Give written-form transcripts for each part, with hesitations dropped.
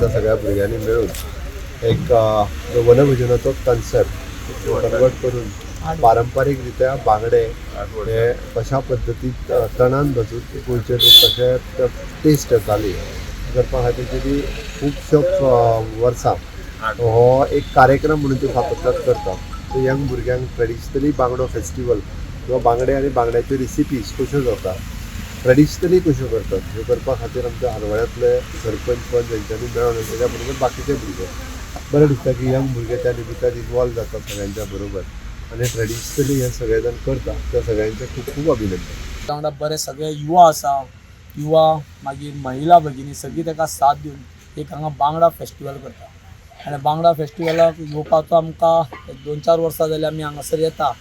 त्या सगळ्या भुरग्यांनी मेळून एक जो वनभोजनाचो कन्सेप्ट कन्वर्ट करून पारंपारीक रित्या बांगडे हे कशा पद्दतीन तणान भाजून गोंयचे लोक कशे टेस्ट येताली करपा खातीर तेणी खुबशो वर्सां हो एक कार्यक्रम म्हणून ते सातत्यान करता. सो यंग भुरग्यांक ट्रेडिशनली बांगडो फेस्टिवल किंवा बांगडे आनी बांगड्याच्यो रिसिपीज कश्यो जाता, ट्रेडिशनली कश्यो करतात ह्यो करपा खातीर आमच्या हरवळ्यांतले सरपंच पंच हेंच्यांनी मेळोन आनी तेज्या बरोबर बाकीचे भुरगे, बरें दिसता की यंग भुरगे त्या निमित्तान इनवॉल्व जाता सगळ्यांच्या बरोबर आनी ट्रेडिशनली हे सगळे जाण करता. त्या सगळ्यांचें खूब खूब अभिनंदन. वांगडा बरे सगळे युवा आसा, युवा मागीर महिला भगिनी सगळीं ताका साथ दिवन एक हांगा बांगडा फेस्टिवल करता. आनी बांगडा फेस्टिवलाक येवपाचो आमकां एक 2-4 वर्सां जालीं आमी हांगासर येता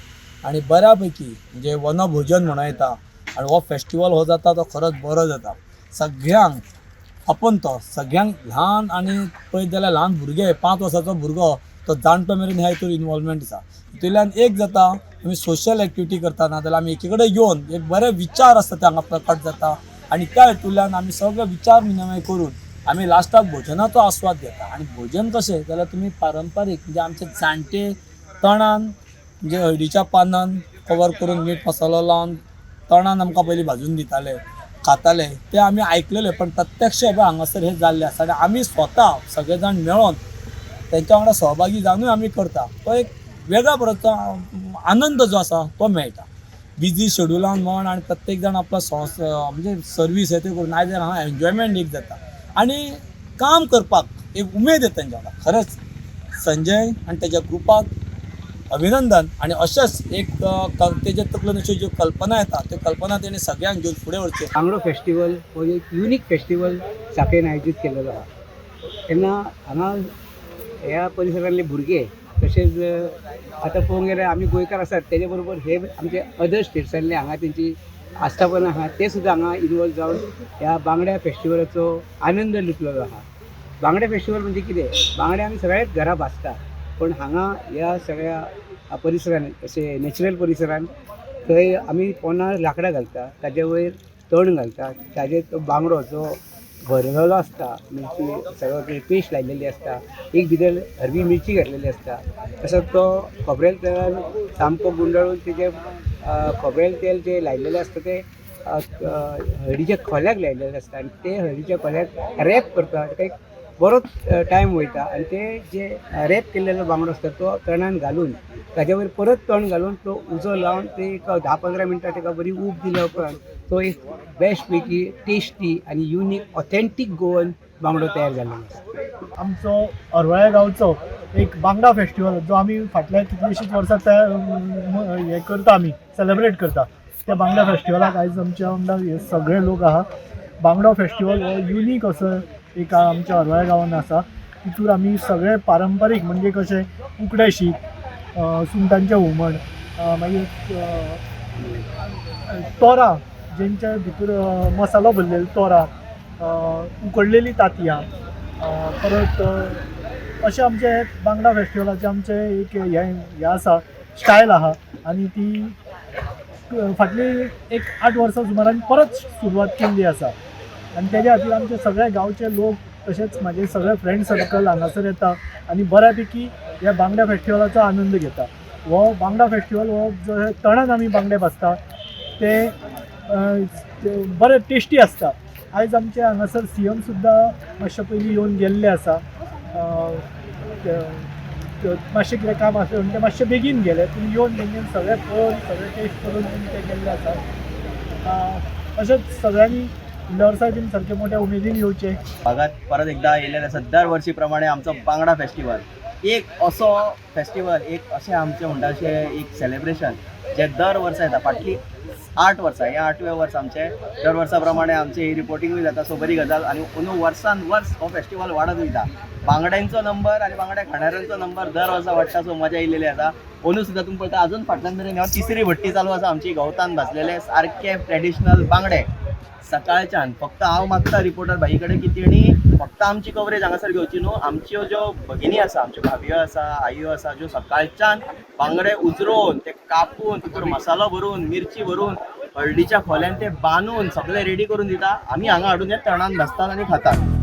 आनी बऱ्या पैकी म्हणजे वनभोजन म्हणूं येता. आनी हो फेस्टिवल हो जाता तो खरोच बरो जाता. सगळ्यांक आपूण तो सगळ्यांक ल्हान आनी पळयत जाल्यार ल्हान भुरगे 5 वर्सांचो भुरगो तो जाणटो मेरेन ह्या हितून इनवॉल्वमेंट आसा. हितूंतल्यान एक जाता आमी सोशल एक्टिविटी करता ना जाल्यार आमी एकी कडेन येवन एक बरे विचार आसता ते हांगा प्रकट जाता आनी त्या हितूंतल्यान आमी सगळे विचार विनिमय करून आमी लास्टाक भोजनाचो आस्वाद घेता. आनी भोजन कशें जाल्यार तुमी पारंपारीक म्हणजे आमचे जाणटे तणान म्हणजे हळदीच्या पानान कवर करून मीठ मसालो लावन तणान आमकां पयलीं भाजून दिताले, खाताले, ते आमी आयकलेले. पण प्रत्यक्ष हे पळय हांगासर हें जाल्लें आसा आनी आमी स्वता सगळे जाण मेळोन तेंच्या वांगडा सहभागी जावनूय आमी करता. तो एक वेगळ्या बरोचो आनंद जो आसा तो मेळटा. बिजी शेड्युलान म्हण आनी प्रत्येक जाण आपलो संस म्हणजे सर्वीस हे ते करून आयज हांगा एन्जॉयमेंट एक जाता आनी काम करपाक एक उमेद येता तेंच्या वांगडा. खरेंच संजय आनी तेज्या ग्रुपाक अभिनंदन. आनी अशेंच एक तेजे तकलेन अश्यो ज्यो कल्पना येता त्यो कल्पना तेणी सगळ्यांक घेवन फुडें व्हरच्यो. बांगडो फेस्टिवल हो एक युनीक फेस्टिवल साखळेन आयोजीत केलेलो आहा. तेन्ना हांगा ह्या परिसरांतले भुरगे तशेंच आतां पळोवंक गेल्यार आमी गोंयकार आसात तेजे बरोबर हे आमचे अदर स्टेट्सांतले हांगा तेंची आस्थापनां आहा ते सुद्दां हांगा इनवॉल्व जावन ह्या बांगड्या फेस्टिवलाचो आनंद लुटलेलो आहा. बांगड्या फेस्टिवल म्हणजे कितें, बांगडे आमी सगळ्याच घरा भाजता पण हांगा ह्या सगळ्या परिसरान अशें नॅचरल परिसरान थंय आमी पोंदा लांकडां घालता, ताजे वयर तण घालता, ताजेर तो बांगडो जो भरलेलो आसता मिरची सगळो पेस्ट लायलेली आसता, एक भितर हरवी मिरची घातलेली आसता, तसोच तो खोबरेल तेलान सामको गुंडाळून तेजे खोबरेल तेल जें लायलेलें आसता तें हळदीच्या खोल्याक लायलेलें आसता आनी ते हळदीच्या खोल्याक रॅप करता. ताका एक बरोच टायम वयता आनी ते जे रॅप केल्लेलो बांगडो आसता तो तणान घालून ताजे वयर परत तण घालून तो उजो लावन ते एक 10-15 मिनटां ताका बरी ऊब दिल्या उपरांत तो एक बेस्ट पैकी टेस्टी आनी युनीक ऑथेंटीक गोवन बांगडो तयार जाल्लो आसा. आमचो हरवळ्या गांवचो एक बांगडा फेस्टिवल जो आमी फाटल्या कितलींशींच वर्सां तयार हें करता, आमी सेलेब्रेट करता. त्या बांगडा फेस्टिवलाक आयज आमच्या वांगडा हे सगळे लोक आहा. बांगडो फेस्टिवल हो युनीक असो एक आमच्या हरवळ्या गांवांत आसा. तितूर आमी सगळे पारंपारीक म्हणजे कशें उकडें शीत, सुंगटांचें हुमण, मागीर तोरां जेंच्या भितर मसालो भरलेलो तोरां, उकडलेलीं तांतयां, परत अशें आमचें बांगडा फेस्टिवलाचें आमचें एक हें हें आसा, स्टायल आहा. आनी ती फाटली एक 8 वर्सां सुमारान परत सुरवात केल्ली आसा आनी तेज्या खातीर आमचे सगळे गांवचे लोक तशेंच म्हाजे सगळे फ्रेंड सर्कल हांगासर येता आनी बऱ्या पैकी ह्या बांगडा फेस्टिवलाचो आनंद घेता. हो बांगडा फेस्टिवल हो जो तणान आमी बांगडे भाजता ते बरे टेस्टी आसता. आयज आमचे हांगासर सीएम सुद्दां मातशे पयलीं येवन गेल्ले आसा. मातशें कितें काम आसलें म्हणून ते मातशे बेगीन गेले, पूण येवन तेंच्यानी सगळें पळोवन सगळें टेस्ट करून ते गेल्ले आसा. अशेंच सगळ्यांनी वर्सा बीन सारके मोठ्या उमेदीन येवचे. भागात परत एकदा येयलेले आसा. दर वर्सी प्रमाणे आमचो बांगडा फेस्टिवल एक असो फेस्टिवल, एक अशें आमचें म्हणटा अशें एक सेलेब्रेशन जें दर वर्सा येता. फाटलीं 8 वर्सां, हें 8वें वर्स आमचें. दर वर्सा प्रमाणे आमचें ही रिपोर्टिंगूय जाता. सो बरी गजाल. आनी अंदू वर्सान वर्स हो फेस्टिवल वाडत वयता. बांगड्यांचो नंबर आनी बांगड्या खाणाऱ्यांचो नंबर दर वर्सा वाडटा. सो मजा येयलेली आसा. अंदू सुद्दां तुमी पळयता अजून फाटल्यान मेरेन तिसरी भट्टी चालू आसा आमची. गवतान भाजलेले सारके ट्रेडिशनल बांगडे सकाळच्यान. फक्त हांव मागता रिपोर्टर भाई कडेन की तेणी फक्त आमची कवरेज हांगासर घेवची न्हू, आमच्यो ज्यो भगिनी आसा, आमच्यो भाभयो आसा, आईयो आसा, ज्यो सकाळच्यान बांगडे उजरोवन ते कापून तितूर मसालो भरून मिरची भरून हळदीच्या खोल्यान ते बांदून सगळे रेडी करून दिता. आमी हांगा हाडून ते तणान भाजतात आनी खातात.